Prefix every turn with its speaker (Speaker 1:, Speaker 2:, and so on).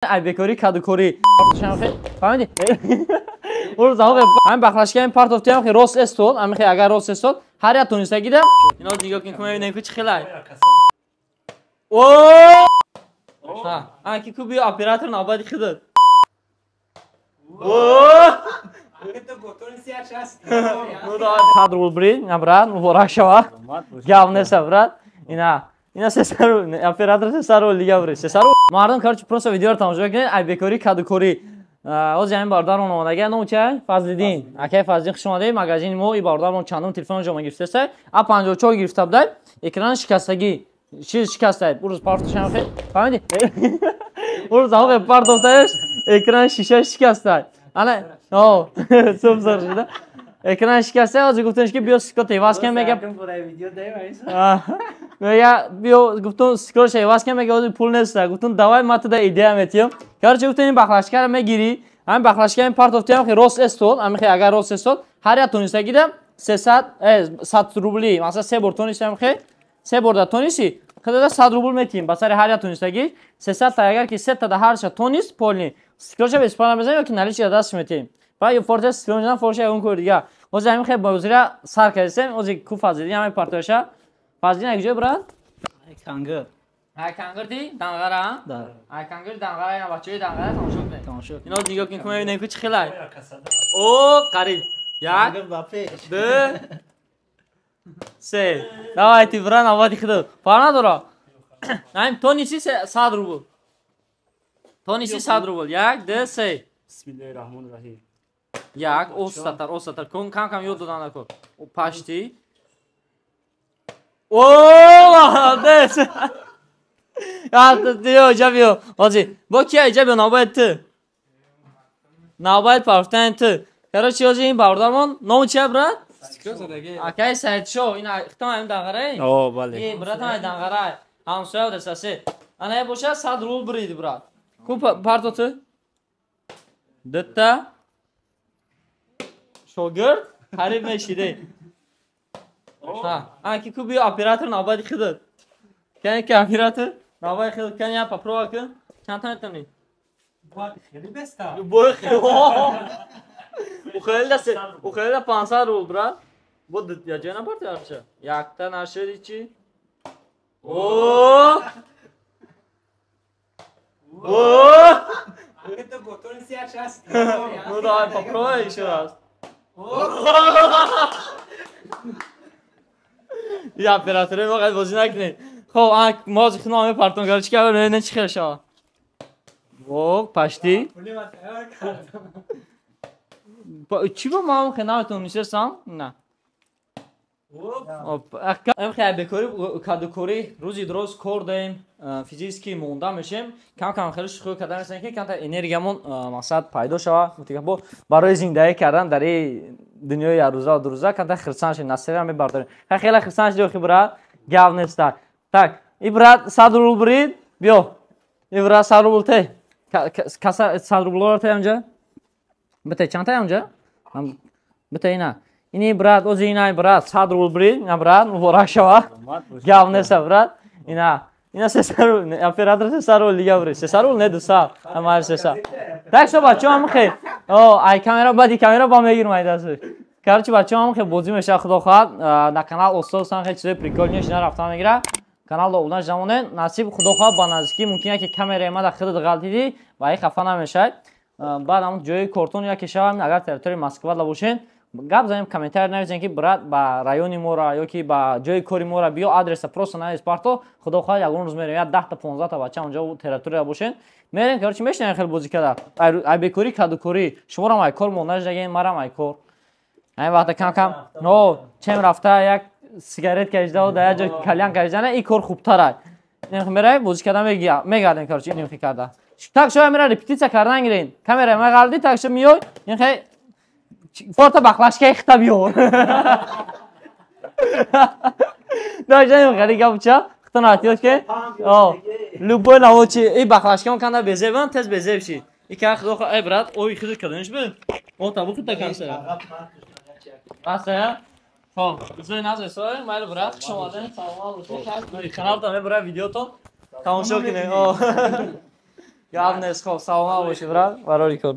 Speaker 1: Ай бекорӣ кадукорӣ. Фаҳмидӣ? Урӯз ҳамин бахлашкаи партофтиам хи рост эстод, ҳамин хи агар рост эстод, ҳар як тонистагида. Ино нигоҳ кун, мебинем ку чӣ хелай. О! Ҳа, ан ки ку биё оператор навбати худат. О! 100 рубл брид, ина брат, муборак шава. Гап неста, брат. Ина ина 300 рубл, оператор 300 рубл дига брид. 300 рубл. Мардум, короче, просто видеоро тамошо кунед, ай бекорӣ кадукорӣ. Ози ҳамин бародармон омадага, ном чай? Фазлиддин. Акай Фазлиддин, хуш омадед магазини мо. И бародармон чандум телефон ҷома гирифтаста? А 54 гирифта будай. Экран шикастагӣ. Чиз шикастай. Урӯз партошам хе. Фаҳмидӣ? Урӯз ҳамин партофтаеш, экран шиша шикастай. Ана, о, суб зар шуда. Экран шикастай, ҳозир гуфтанш ки биё стекло иваз кун, мега. Мега биё, гуфтум стеклоша иваз кун, мега ҳозир пул нест. Гуфтум давай ма туда идея метиҳам. Короче, гуфтум ин бахлашкаро мегирӣ, ҳамин бахлашка ин партофтиам хи рост эстод, ҳамин хи агар рост эстод, ҳар як тонистагида 300, 100 рубли, масалан се бор тонистам хи, се бор да тониси, худада 100 рубл метиҳем ба сари ҳар як тонистагӣ, 300 та агар ки се та да ҳарша тонист, полни стеклоша бесплатно мезанем ё ки наличие даст метиҳем. Баъд ё форте стекло мезанам, форша ягон кори дига. Ҳозир ҳамин хел бозира сар кардисем, ҳозир ку Фазлиддин ҳамин партояша. Фазлиддин як ҷой, брат?
Speaker 2: Кангир.
Speaker 1: Ай Кангир ти Данғара?
Speaker 2: Да.
Speaker 1: Ай Кангир Данғара, ина бачаҳои Данғара тамошо кунед.
Speaker 2: Тамошо.
Speaker 1: Ино нигоҳ кун, мебинем ку чӣ хелай. О, қариб. Як, ду, се. Давай ти, брат, навбати худат. Фарқ надора. Наим тониси 100 рубл. Тониси 100 рубл. Як, ду, се.
Speaker 3: Бисмиллаҳи раҳмони раҳим.
Speaker 1: Як, остатар, остатар. Кун кам кам ёд додан накун. Пашти. О, молодец. Я, биё, иҷа биё. Ҳозир. Бо кия иҷа биё, навбати ту. Навбати партофтани ту. Короче, ҳозир ин бародармон номи чия, брат? Акай Саидшо, ин хитом ҳамин Данғарай?
Speaker 3: О, бале.
Speaker 1: Ин брат ҳамин Данғарай. Ҳамсоя будааст. Ана боша 100 рубл бриди, брат. Ку парто ту? Дутта. Шогирд қариб мешиде. Ҳа, ан ки ку биё оператор навбати худат. Кани ки оператор навбати худат, кани я попробуй кун. Чанд та метавонӣ?
Speaker 3: Хеле беста.
Speaker 1: Бой хеле. Ухелда 500 рубл, брат. Бо я ҷой напарти арча. Якта нашиди чи? О! О! Ну давай попробуй еще раз. Я оператори мо қад бозӣ накунед. Хоб, мо ҳозир худмо мепартом, короче, ки не чӣ хел шава. О, пашти. Чӣ бо ман хе наметавонам нишастам? На. Хе бекорӣ кадукорӣ рӯзи дроз кор даем, физически монда мешем, кам кам хеле шӯхӣ карда месем ки камтар энергиямон мақсад пайдо шава. Бо барои зиндагӣ кардан дар ин дунёи яррӯза ва дурӯза камтар хирсан шем, насира мебардорем. Хеле хирсан шуди охи, брат, гап неста. Так, и брат 100 рубл брид, биё. И брат 100 рубл те. Каса 100 рублро те онҷа? Бите чанд та онҷа? Бите ина. Ини брат, ози ина брат, 100 рубл брид, ина брат, муборак шава. Гап неста, брат. Ина ина 300 рубл, оператор 300 рубл дига брид. 300 рубл не 200, ҳамааш 300. Так шо бачаҳо ҳам хел. О, ай камера баъди камера ба мегирам ай дасташ. Короче, бачаҳо ҳам хел бозӣ мешавад, худо хоҳад. Дар канал устод сан хел чизои прикольный шина рафтан мегирад. Канал обуна шавонед. Насиб худо хоҳад ба наздикӣ мумкин яке камераи ма дар худат ғалтидӣ ва ин хафа намешавад. Баъд ҳамон ҷои кортон яке шавам, агар территорияи Москва да бошед, гап занем, комментарий нависем ки брат ба райони мора ё ки ба ҷои кори мора биё, адреса просто навис парто, худо хоҳад ягон рӯз мерем, як 10 та 15 та бача онҷо территория бошед, мерем, короче, мешинем хел бозӣ карда. Ай бекорӣ кадукорӣ, шуморам ай кор монда шудагем, марам ай кор. Ҳамин вақта кам кам, но чем рафта як сигарет кашида дар як ҷо кальян кашида, ин кор хубтар ай. Мерай бозӣ карда мегардем, короче, ин карда. Так шо мера репетитсия кардан гирен. Камера ма ғалди, так шо миёй, ин хе форта бахлашкаи хита биёр. Даже хеле гапча, хита натиёд ки, о, любой навочи, и бахлашкаон канда безебан, тез безеб ши. И ка худо хо, эй брат, ой хидо каданш бе. О, табу хита канса. Аса, хоб, зой назой сой, майли брат, хуш омадед, саломат бошед. Каналта мебара видеото. Тамошо кунед. О. Гап нест, хоб, саломат бошӣ, брат, барори кор.